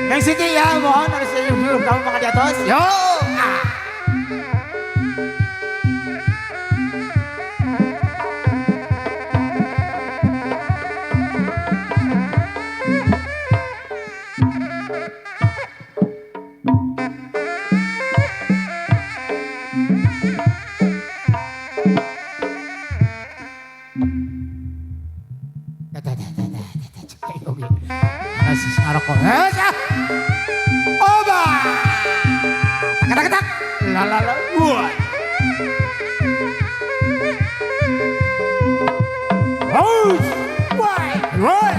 Neng Siti ya, mohon harus dulu kamu makan di atas. Yo. Ah. Ngarokok. Oba. Tak tak tak. La la la. Wah. Oh. Wah. Wah.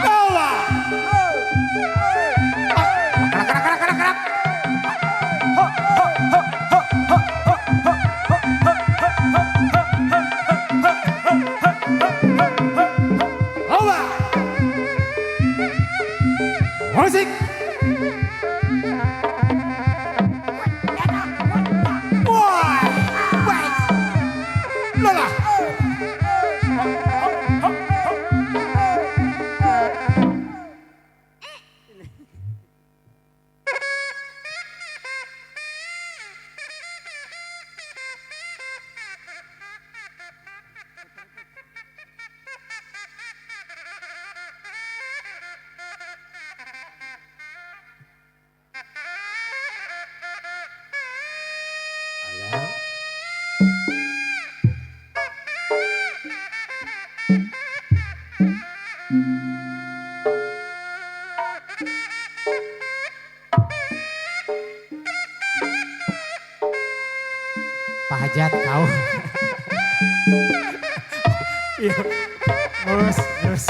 Oba. Kerak kerak kerak kerak kerak. Oba. Musik. Wah. Wah. Lola. Pak Hajat kau. Iya. Terus, terus.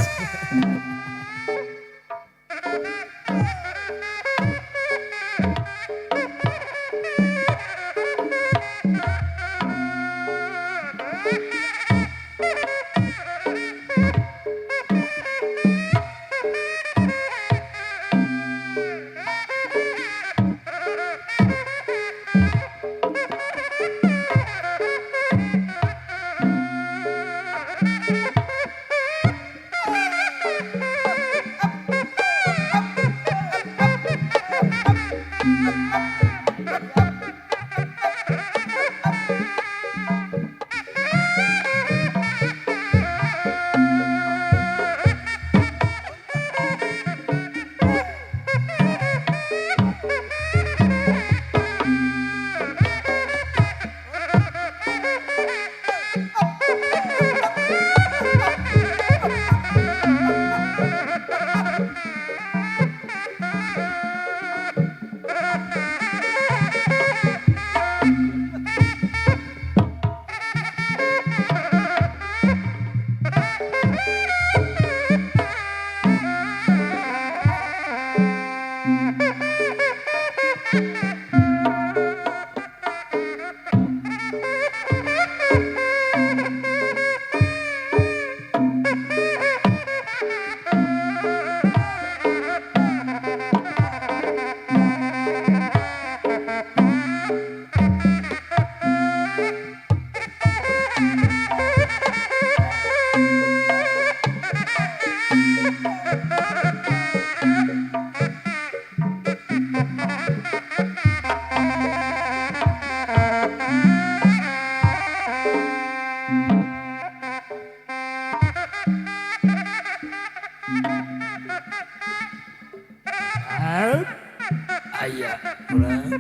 Aya urang.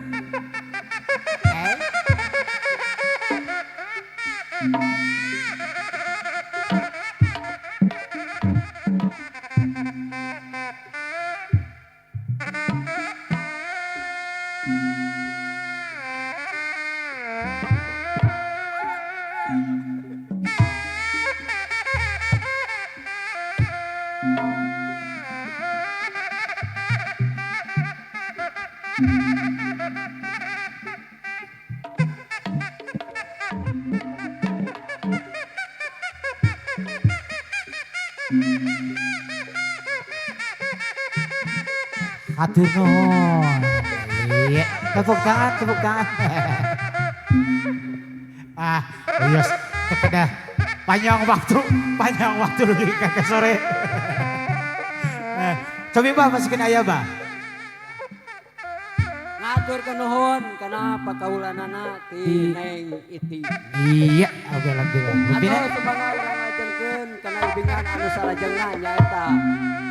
Eh? Hatur nuhun. Iya, tepuk tangan, tepuk tangan. Ah, yes, kepada Panjang waktu lagi ke sore. Nah, cobi bah masukin aya bah. Ngaturkeun nuhun kana pakaulanana ti Neng Iti. Iya, oke, alhamdulillah. Buktina? Atau sumangga urang lajengkeun kana ubingan anu salajengna, nyaeta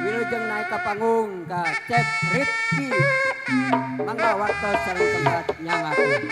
wilujeng naik ka panggung ka Cep Rifki. Mangga waktos sareng tempat nyangakeun.